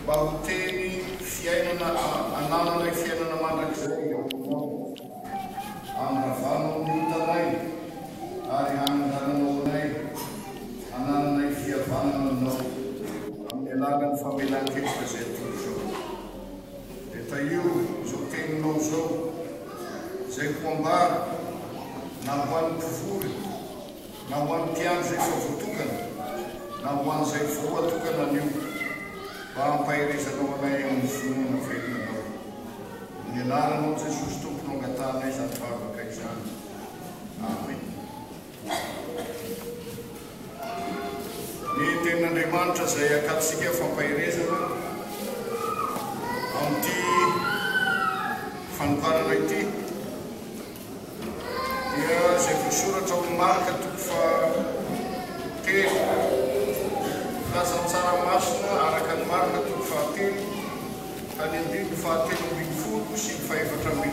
Mba ho teny fiainana anananay fiainana mandrakizay ao Aminao. Andravanao ny otanay ary hanangananao anay hanananay fihavanana Aminao amin'ny alalan'ny famelan-keloka izay atolotrao. Dia tahio izao teninao izao izay ho ambara na ho an'ny mpivory na ho an'ny mpiandry izay efa voatokana, na ho an'izay vao atokana anio, mba hampaherezanao anay amin'ny finoana velona Anao. Amin'ny anaranao Jesosy Tompo no angatahanay izany vavaka izany. Amen. Ny Tenin'Andriamanitra izay akatsika fampaherezana amin'ity fanokanana ity dia izay voasoratra ao amin'ny Marka toko fahatelo, Filazantsara masina araka ny Marka toko fahatelo, ka ny andininy fahatelo 12 sy ny fahefatra 12.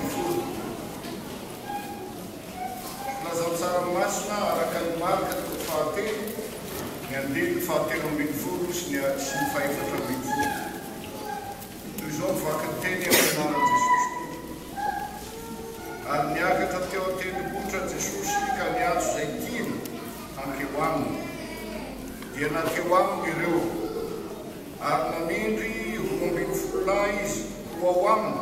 Filazantsara masina araka ny Marka toko fahatelo, ny andininy fahatelo 12 sy ny sy ny fahefatra 12. Toy izao ny vakin-teny amin'ny anaran'i Jesosy Tompo. Ary niakatra teo an-tendrombohitra Jesosy ka niantso izay tiany hankeo aminy. Dia nankeo aminy ireo. Ary nanendry 12 lahy Izy ho ao aminy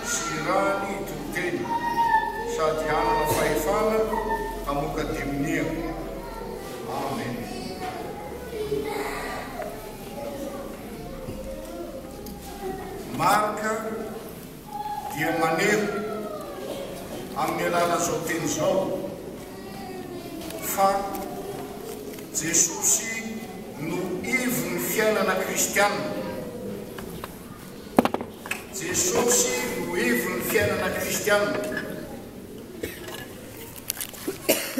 sy irahany hitory teny, sady hanana fahefana hamoaka demonia. Amen. Marka dia maneho amin'ny alalan'izao teny izao fa Jesosy no ivon'ny fiainana kristiana. Jesosy no ivon'ny fiainana kristiana.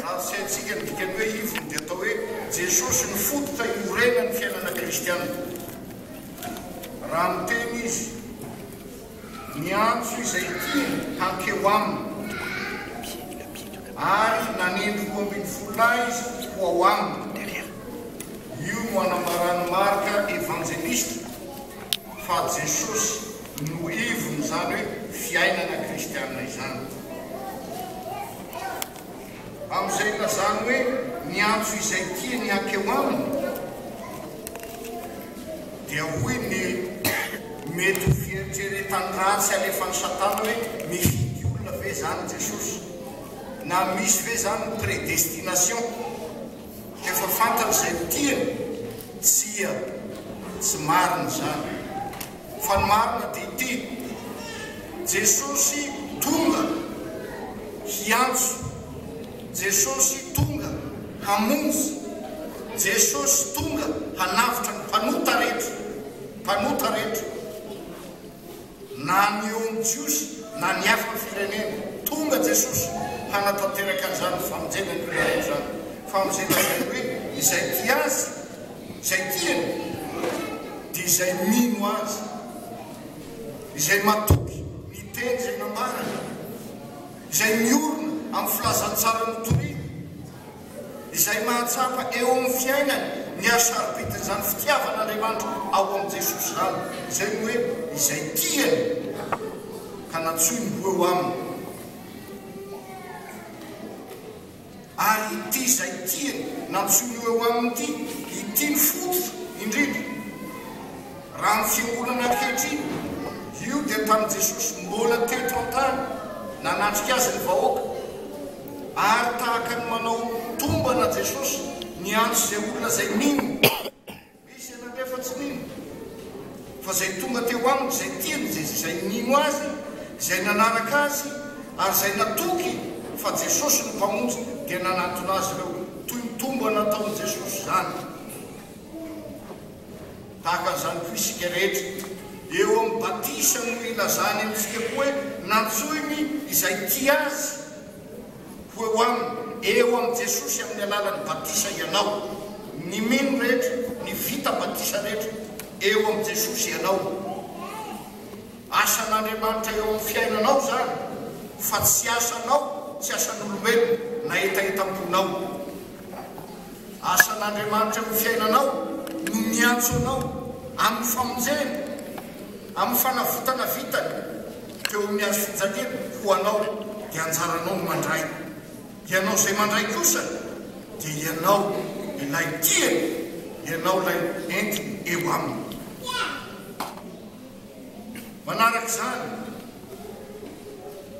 Raha tsy haintsika ny dikan'ny hoe ivony dia atao hoe Jesosy no fototra iorenan'ny fiainana kristiana. Raha miteny Izy, niantso izay tiany hankeo Aminy, ary nanendry 12 lahy Izy ho ao Aminy. Io no anambaran'i Marka Evanjelista fa Jesosy no ivon'izany hoe fiainana kristiana izany. Amin'izay ilazany hoe miantso izay tiany hankeo aminy, dia hoy ny mety ho fieritreretany ratsy alefan'i Satana hoe mifidy olona ve izany Jesosy? Na misy ve izany ny prédestination? Efa fantany izay ho tiany? Tsia, tsy marina izany. Fa ny marina dia ity, Jesosy tonga hiantso, Jesosy tonga hamonjy, Jesosy tonga hanavotra ny mpanota rehetra, mpanota rehetra, na ny eo amin'ny Jiosy na ny hafa firenena. Tonga Jesosy hanatanteraka an'izany famonjena ny olona rehetra izany. Famonjena izay hoe izay tia Azy, izay tiany, dia izay mino Azy, izay matoky ny teny izay nambarany, izay miorina amin'ny filazantsara notoriny, izay mahatsapa eo amin'ny fiainany ny hasarobidin'izany fitiavan'Andriamanitra ao amin'i Jesosy izany, izay no hoe izay tiany ka nantsoiny ho eo aminy. Ary ity izay tiany nantsoiny ho eo aminy ity, ity no fototra indrindra. Raha ny fiangonana ankehitriny, io dia tamin'i Jesosy mbola teto an-tany, nanatrika Azy ny vahoaka. Ary tahaka ny manao tombana Jesosy niantso izay olona izay mino. Misy anandrey fa tsy mino. Fa izay tonga teo aminy, izay tiany, izay izay nino Azy, izay nanaraka Azy, ary izay natoky fa Jesosy no Mpamonjy, dia nanatona Azy ireo. Toy ny tombana ataon'i Jesosy izany. Tahaka an'izany koa isika rehetra. Eo amin'ny batisa no ilazany amintsika koa hoe nantsoiny izay tia Azy ho eo aminy, eo amin'i Jesosy amin'ny alalan'ny batisa ianao. Ny mino rehetra, ny vita batisa rehetra, eo amin'i Jesosy ianao. Asan'Andriamanitra eo amin'ny fiainanao izany fa tsy asanao, tsy asan'olombelona na hetahetam-ponao. Asan'Andriamanitra eo amin'ny fiainanao no miantso anao. Amin'ny famonjena, amin'ny fanavotana vitany teo amin'ny hazo fijaliana ho anao, dia anjaranao ny mandray. Ianao izay mandray kosa dia ianao ilay tiany, ianao ilay entiny eo aminy. Manaraka izany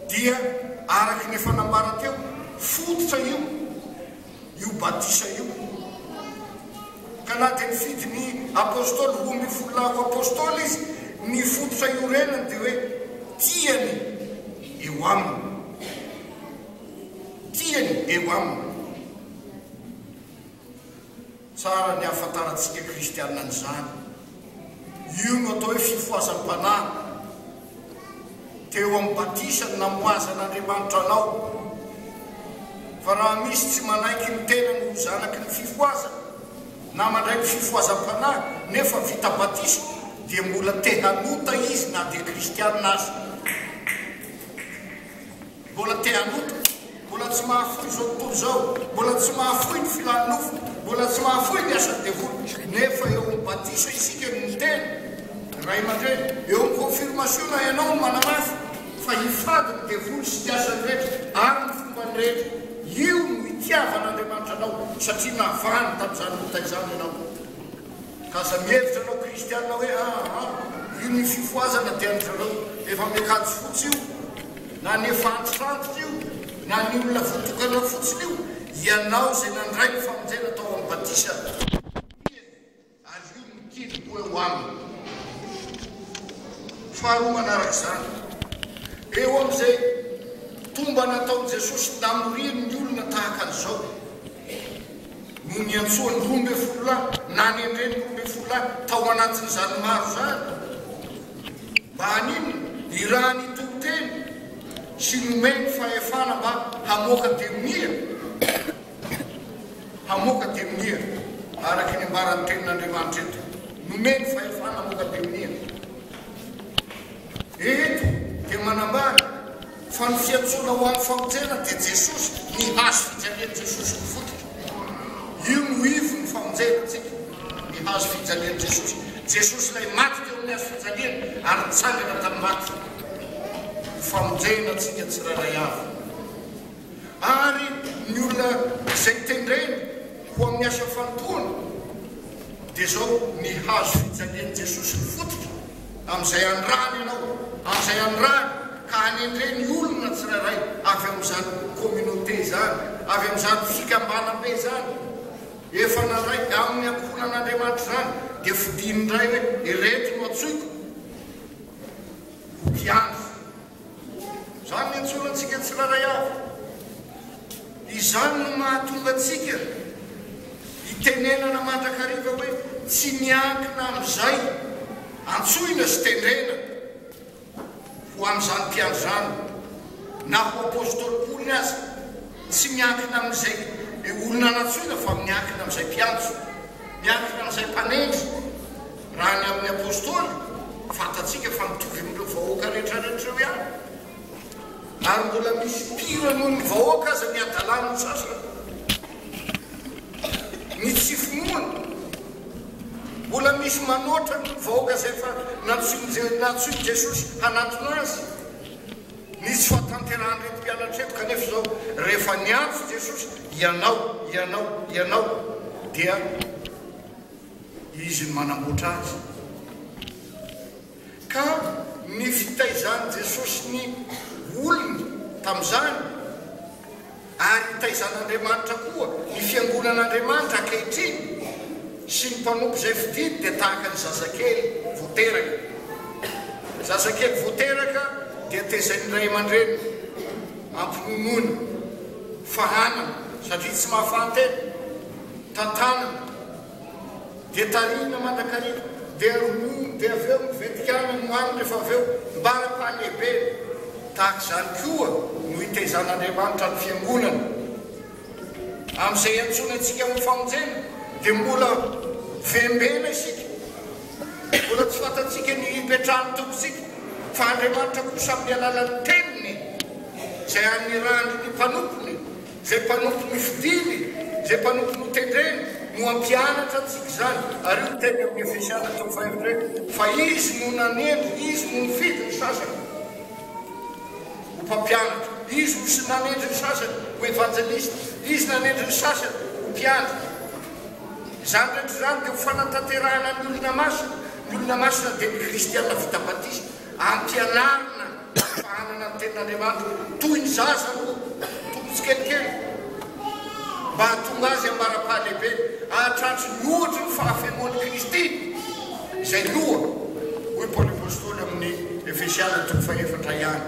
dia araka ny efa nambara teo, fototra io, io batisa io. Ka na dia nifidy ny Apostoly 12 lahy ho Apostoly izy, ny fototra iorenany dia hoe tiany eo aminy. Tiany eo aminy. Tsara ny hahafantarantsika kristiana an'izany. Io no atao hoe fifohazam-panahy. Teo amin'ny batisa no namohazan'Andriamanitra anao. Fa raha misy tsy manaiky ny tenany ho zanaky ny fifohazana, na mandray ny fifohazam-panahy nefa vita batisa, dia mbola te hanota izy na dia kristiana aza. Mbola te hanota, mbola tsy mahafoy izao tontolo izao, mbola tsy mahafoy ny filan'ny nofo, mbola tsy mahafoy ny asan'ny devoly, nefa eo amin'ny batisa isika no miteny, ray aman-dreny, eo amin'ny confirmation ianao no manamafy fa hifady ny devoly sy ny asany rehetra ary ny fombany rehetra, io no itiavan'Andriamanitra anao satria navahany tamin'izany ota izany ianao. Ka aza mihevitra anao kristiana hoe aa io ny fifohazana dia an-dry zareo efa miakanjo fotsy io, na ny efa antitrantitra io, na ny olona voatokana fotsiny io, ianao izay nandray ny famonjena tao amin'ny batisa tiany ary io no tiany ho eo aminy. Faharoa manaraka izany, eo amin'izay tomba nataon'i Jesosy namoriany ny olona tahaka an'izao, no niantsoany 12 lahy, nanendreny 12 lahy tao anatin'izany maro izany. Mba haninona? Irahany hitory teny sy nomeny fahefana mba hamoaka demonia, hamoaka demonia, araka ny ambaran'ny tenin'Andriamanitra eto. Nomeny fahefana hamoaka demonia. Eto dia manambara fa ny fiantsoana ho amin'ny famonjena dia Jesosy, ny hazo fijalian'i Jesosy no fototra. Io no ivon'ny famonjena antsika, ny hazo fijalian'i Jesosy. Jesosy ilay maty teo amin'ny hazo fijaliana ary nitsangana tamin'ny maty ho famonjena antsika tsirairay avy. Ary ny olona izay tendreny ho amin'ny asa fanompoana dia izao, ny hazo fijalian'i Jesosy no fototra, amin'izay andrany ianao, amin'izay andrany ka hanendreny olona tsirairay avy amin'izany communauté izany, avy amin'izany fikambanam-be izany, efa nandray amin'ny ankohonan'Andriamanitra izany, dia fidiny indray hoe ireto no antsoiko ho mpiandry. Izany ny antsoina antsika tsirairay avy. Izany no mahatonga antsika hitenenana mandrakariva hoe tsy miankina amin'izay antsoina sy tendrena ho amin'izany mpiandry izany, na ho apostoly Paoly aza, tsy miankina amin'izay olona nantsoina fa miankina amin'izay mpiantso, miankina amin'izay mpanendry. Raha ny amin'ny Apostoly, fantatsika fa mitovy amin'ireo vahoaka rehetrarehetra ireo ihany. Ary mbola misy pire noho ny vahoaka aza ny hadalan'ny sasany. Ny tsy finoany. Mbola misy manoatra noho ny vahoaka izay efa nantsoin'i Jesosy hanatona azy. Ny tsy fahatanterahan'ireto mpianatra ireto kanefa izao, rehefa niantso Jesosy, ianao, ianao, ianao, dia Izy no manamboatra azy. Ka ny fitaizan'i Jesosy ny olony tamin'izany, ary itaizan'Andriamanitra koa ny fiangonan'Andriamanitra ankehitriny sy ny mpanompo izay fidiny dia tahaka ny zazakely vao teraka. Zazakely vao teraka dia tezain'ny ray aman-dreniny, ampinonoina, fahanana satria tsy mahafahan-tena, tantanana. Dia tarihina mandrakariva, dia ronono, dia avy eo miventika any no haniny rehefa avy eo, mbara-pahalehibeny. Tahaka izany koa no itaizan'Andriamanitra ny Fiangonana. Amin'izay iantsoany antsika amin'ny famonjena, dia mbola vembena isika. Mbola tsy fantatsika ny hipetrahan'ny Tompontsika, fa Andriamanitra kosa amin'ny alalan'ny Teniny, izay anirahany ny mpanompony, izay mpanompo nofidiny, izay mpanompo notendreny. no hampianatra antsika izany. Ary io ny teny amin'ny Efesiana toko fahefatra hoe, Fa Izy no nanendry, Izy no nifidy ny sasany ho mpampianatra, Izy no nanendry ny sasany ho evanjelista, Izy nanendry ny sasany ho mpiandry. Izany rehetra izany dia ho fanatanterahana ny olona masina. Ny olona masina dia ny kristiana vita batisa, ampianarina fa hanana ny tenin'Andriamanitra toy ny zaza aloha, tokony tsikelikely, mba hahatonga azy ambara-pahalehibeny, hahatratry ny ohatry ny fahafenoan'i Kristy, izay loha, hoy Paoly Apostoly amin'ny Efesiana toko fahefatra ihany,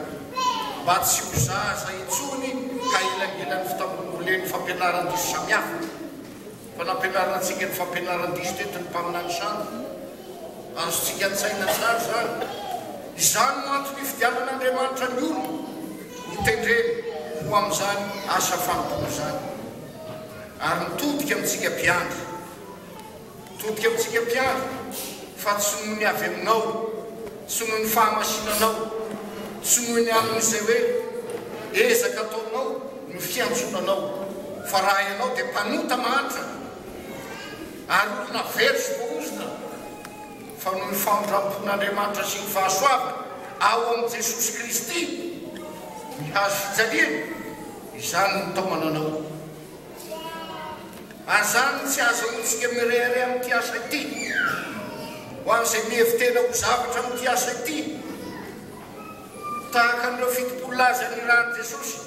mba tsy ho zaza intsony ka hilangilan'ny fitambombolen'ny fampianaran-diso samihafa. Fa nampianarina antsika ny fampianaran-diso teto ny mpaminany sandoka. Azontsika an-tsaina tsara izany. Izany no antony ifidianan'Andriamanitra ny olona hotendreny ho amin'izany asa fanompoana izany. Ary mitodika amintsika mpiandry. Mitodika amintsika mpiandry fa tsy noho ny avy aminao, tsy noho ny fahamasinanao, tsy noho ny amin'izay hoe ezaka ataonao no fiantsoana anao, fa raha ianao dia mpanota mahantra ary olona very sy voaozona, fa noho ny famindram-pon'Andriamanitra sy ny fahasoavany ao amin'i Jesosy Kristy, ny hazo fijaliany, izany no nitaomana anao. Ary izany no tsy ahazahoantsika mirehareha amin'ity asa ity. Ho an'izay mihevi-tena ho zavatra amin'ity asa ity, tahaka an'ireo 70 lahy izay nirahan'i Jesosy,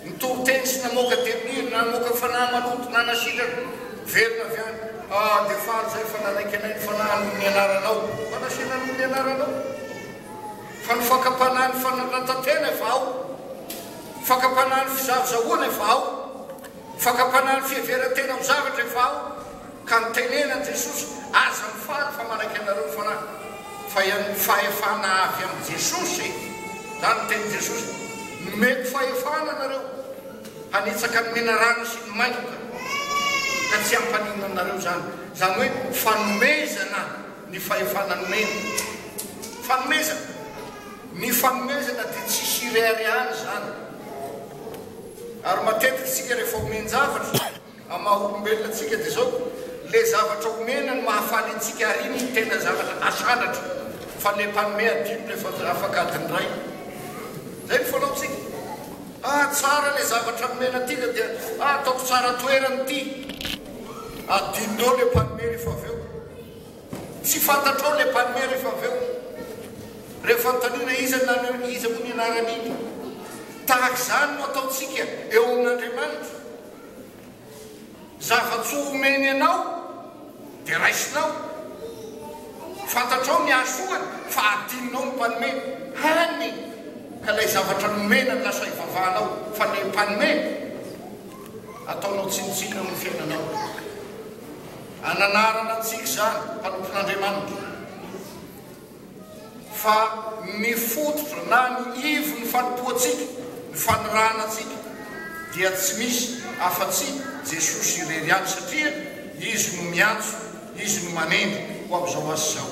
nitory teny sy namoaka demonia, namoaka fanahy maloto, nanasitrana, velona avy any. Ah, dia faly izahay fa nanaiky anay ny fanahy noho ny anaranao. Fa nasiana noho ny anaranao. Fa ny fakam-panahy ny fanandratan-tena efa ao. Fakam-panahy ny fizahozahoana efa ao. Fakam-panahy ny fiheveran-tena ho zavatra efa ao, ka nitenenan'i Jesosy, Aza mifaly fa manaiky anareo ny Fanahy, fa ny fahefana avy amin'i Jesosy, izany ny tenin'i Jesosy, nomeko fahefana anareo hanitsaka ny menarana sy ny maingoka, ka tsy hampaninona anareo izany. Izany hoe fanomezana ny fahefana nomena. Fanomezana. Ny fanomezana dia tsisy ireharehana izany. Ary matetika isika rehefa omen-javatra, amin'ny maha olombelona antsika dia izao, ilay zavatra omena no mahafaly antsika ary iny no tena zavatra asandratra fa ilay mpanome adino rehefa afaka adiny iray. Izay no fanaontsika. Ah, tsara ilay zavatra nomena aty ka dia ah, ataoko tsara toerana ity. Adinonao ilay mpanome rehefa avy eo. Tsy fantatrao ilay mpanome rehefa avy eo. Rehefa anontaniana iza no nanome, iza moa ny anaran'iny? Tahaka izany no ataontsika eo amin'Andriamanitra. Zava-tsoa omeny anao dia raisinao. Fantatrao ny hahasoany fa adinonao ny mpanome. Hany ka ilay zavatra nomena no lasa ivavahanao fa ilay mpanome ataonao tsinontsinona amin'ny fiainanao. Ananarana antsika izany, mpanompon'Andriamanitra, fa ny fototra na ny ivon'ny fanompoantsika, ny fanirahana antsika, dia tsy misy afa-tsy Jesosy irery ihany, satria Izy no miantso, Izy no manendry ho amin'izao asa izao.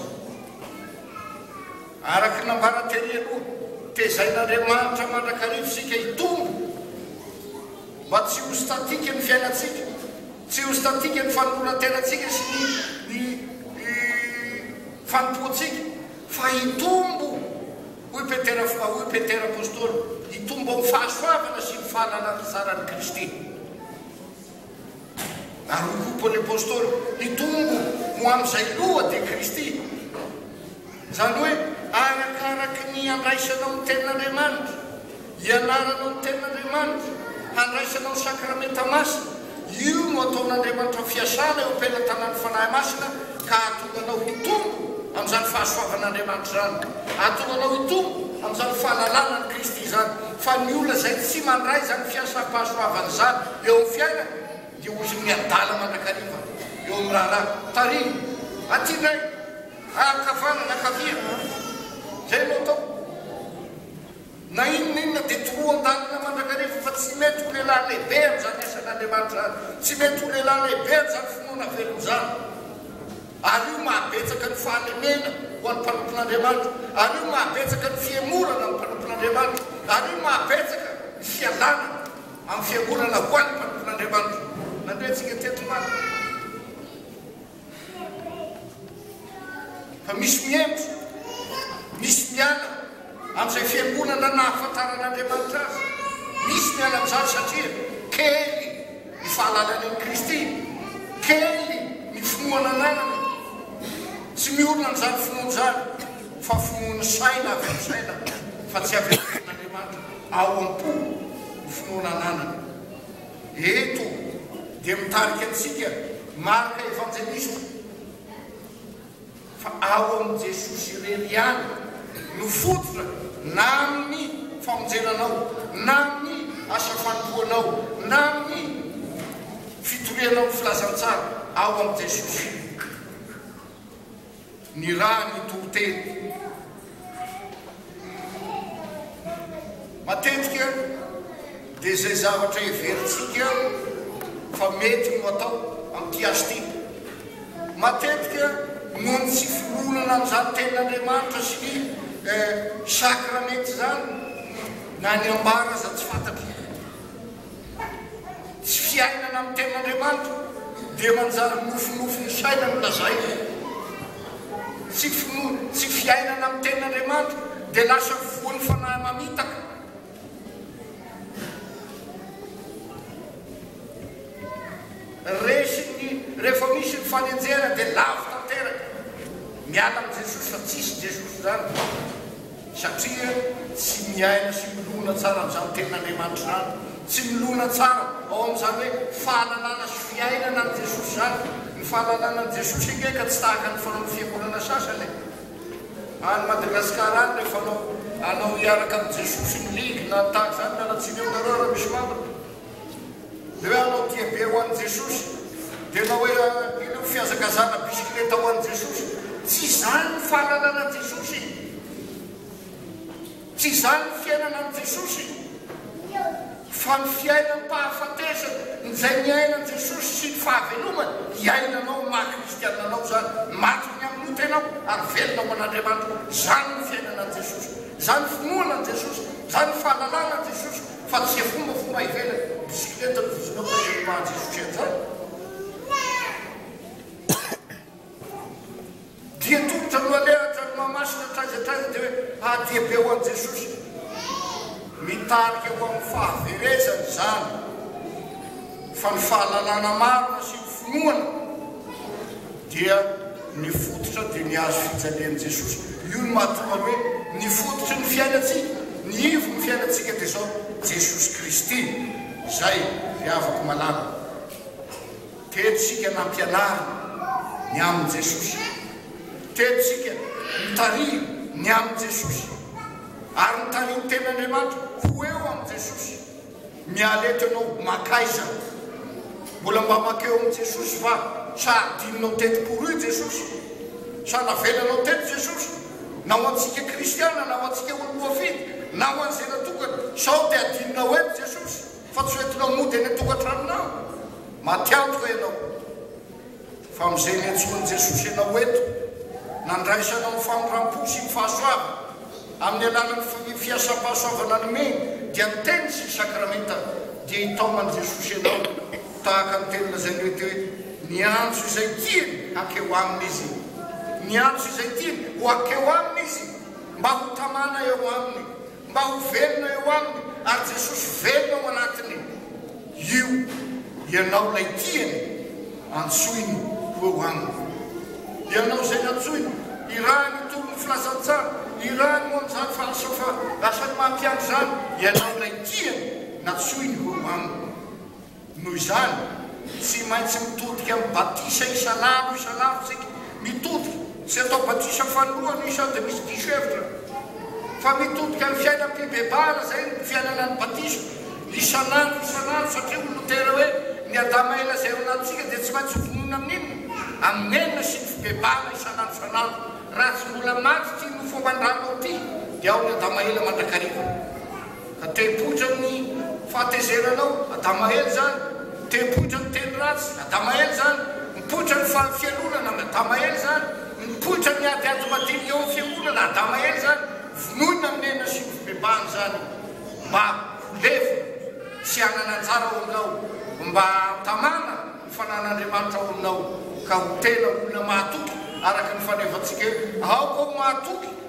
Araka ny nambara tery aloha, tezain'Andriamanitra mandrakariva isika hitombo mba tsy ho statika ny fiainantsika, Tsy ho statika ny fanoloran-tenantsika sy ny ny fanompoantsika, fa hitombo, hoy Petera hoy Petera Apostoly, hitombo amin'ny fahasoavana sy ny fahalalana tsara an'i Kristy. Ary hoy koa Paoly Apostoly, hitombo ho amin'izay loha dia Kristy. Izany hoe arakaraky ny andraisanao ny Tenin'Andriamanitra, ianaranao ny Tenin'Andriamanitra, handraisanao ny Sakramenta Masina, io no ataon'Andriamanitra fiasana eo am-pelatanan'ny Fanahy Masina ka hahatonga anao hitombo amin'izany fahasoavan'Andriamanitra izany, hahatonga anao hitombo amin'izany fahalalana an'i Kristy izany. Fa ny olona izay tsy mandray izany fiasam-pahasoavana izany eo amin'ny fiainany dia ohatran'ny adala mandrakariva eo amin'ny raharaha. Tarihina aty indray. Ankavanana, ankavia. Izay no atao. Na inona na inona dia toroan-dalana mandrakariva fa tsy mety ho lehilahy lehibe amin'izany asan'Andriamanitra izany. Tsy mety ho lehilahy lehibe amin'izany finoana velona izany. Ary io mahabetsaka ny fahalemena ho an'ny mpanompon'Andriamanitra. Ary io mahabetsaka ny fihemorana amin'ny mpanompon'Andriamanitra. Ary io mahabetsaka ny fialana amin'ny fiangonana ho an'ny mpanompon'Andriamanitra. Nandre antsika teto omaly. Fa misy mihemotra, misy miala amin'izay fiangonana nahafantaran'Andriamanitra azy. Misy miala amin'izany satria kely ny fahalalany an'i Kristy, kely ny finoana ananany. Tsy miorina amin'izany finoana izany fa finoan'ny saina avy amin'ny saina fa tsy avy amin'ny tenin'Andriamanitra ao am-po ny finoana ananany. Eto dia mitarika antsika Marka Evanjelista fa ao amin'i Jesosy irery ihany no fototra na amin'ny famonjena anao, na amin'ny asa fanompoanao, na amin'ny fitorianao ny filazantsara, ao amin'i Jesosy. Ny raha ny toriteny. Matetika dia izay zavatra heverintsika fa mety no atao amin'ity asa ity. Matetika noho ny tsy fironana amin'izany tenin'Andriamanitra sy ny sakramenta izany na ny ambara aza tsy fantatra. Tsy fiainana amin'ny tenin'Andriamanitra dia manjary nofinofy ny saina no lazaina. Tsy finoana, tsy fiainana amin'ny tenin'Andriamanitra dia lasa voan'ny fanahy mamitaka. Resin'ny, rehefa misy ny fanenjehana dia lavo tanteraka. Miala amin'i Jesosy fa tsisy Jesosy izany. Satria tsy miaina sy milona tsara amin'izany tenin'Andriamanitra izany, tsy milona tsara ao amin'izany hoe fahalalana sy fiainana an'i Jesosy izany. Ny fahalalana an'i Jesosy ange ka tsy tahaka ny fanaon'ny fiangonana sasany e. Any Madagasikara any rehefa hanao hanao hiaraka amin'i Jesosy ny ligy na ny tahaka izany, miala tsiny aminareo raha misy mambra. Dia hoe hanao dia be ho an'i Jesosy. Dia hanao hoe ino fihazakazahana bisikileta ho an'i Jesosy. Tsy izany ny fahalalana an'i Jesosy. Tsy izany ny fiainana an'i Jesosy. Fa ny fiainam-pahafatesana, izay niainan'i Jesosy sy ny fahavelomany, iainanao amin'ny maha kristianina anao izany. Maty ny amin'ny ota ianao ary velona ho an'Andriamanitra. Izany ny fiainana an'i Jesosy. Izany finoana an'i Jesosy. Izany fahalalana an'i Jesosy. Fa tsy fombafomba ivelany, bisikileta no vizonao fa ireny maha Jesosy an'izany. Dia tongotra no aleha hatrany Mahamasina hatraiza hatraiza dia hoe ah dia be ho an'i Jesosy. Mitarika ho amin'ny fahaverezana izany fa ny fahalalana marina sy ny finoana dia ny fototra dia ny hazo fijalian'i Jesosy. Io no mahatonga ny hoe ny fototry ny fiainantsika, ny ivon'ny fiainantsika dia izao, Jesosy Kristy. Izay, ry havako malala. Teto isika nampianarina ny amin'i Jesosy. Teto isika notarihina ny amin'i Jesosy. Ary notarihin'ny Tenin'Andriamanitra ho eo amin'i Jesosy. Miala eto ianao makaiza? Mbola mba makeo amin'i Jesosy va? Sa adinonao teto pour io Jesosy? Sa navelanao teto Jesosy? Na ho antsika kristiana, na ho antsika olom-boafidy, na ho an'izay natokana, sao dia adinonao eto Jesosy fa tsy hoentinao mody any an-tokantranonao? Maty antoka ianao. Fa amin'izay niantsoan'i Jesosy anao eto, nandraisanao ny famindram-po sy ny fahasoavana, amin'ny alalan'ny fiasam-pahasoavana nomeny, dia ny Teny sy ny Sakramenta, dia hitaoman'i Jesosy anao, tahaka ny teny lazainy hoe teo hoe, Niantso izay tiany hankeo Aminy Izy. Niantso izay tiany ho hankeo Aminy Izy, mba ho tamana eo Aminy. Mba ho velona eo aminy ary Jesosy velona ao anatiny io ianao ilay tiany antsoiny ho eo aminy ianao izay nantsoiny irahiny hitory ny filazantsara irahiny ho amin'izany fahasofa asany maha mpiandry izany ianao ilay tiany natsoiny ho eo aminy Noho izany, tsy maintsy mitodika amin'ny batisa isan'andro isan'andro isika. Mitodika, tsy atao batisa fanindroany io sao dia misy diso hevitra, fa mitodika amin'ny fiainam-pibebahana, izay ny fiainana ny batisa, isan'andro isan'andro, satria hoy Lotera hoe, ny Adama ela izay ao anatintsika dia tsy maintsy hovonoina amin'inona? Amin'ny nenina sy ny fibebahana isan'andro isan'andro. Raha tsy mbola maty ity nofo aman-dranao ity, dia ao ny Adama ela mandrakariva. Ka te-hipoitra ny fahatezeranao, Adama ela izany, te-hipoitra ny teny ratsy, Adama ela izany, mipoitra ny fialonana, Adama ela izany, mipoitra ny adiady madinika eo amin'ny fiangonana, Adama ela izany, vonoina ny nena sy ny fibebahana izany mba ho levona sy hanana anjara ao aminao, mba hahatamana ny fanan'Andriamanitra ao aminao ka ho tena olona mahatoky. araka ny fanevantsika hoe aoka ho mahatoky.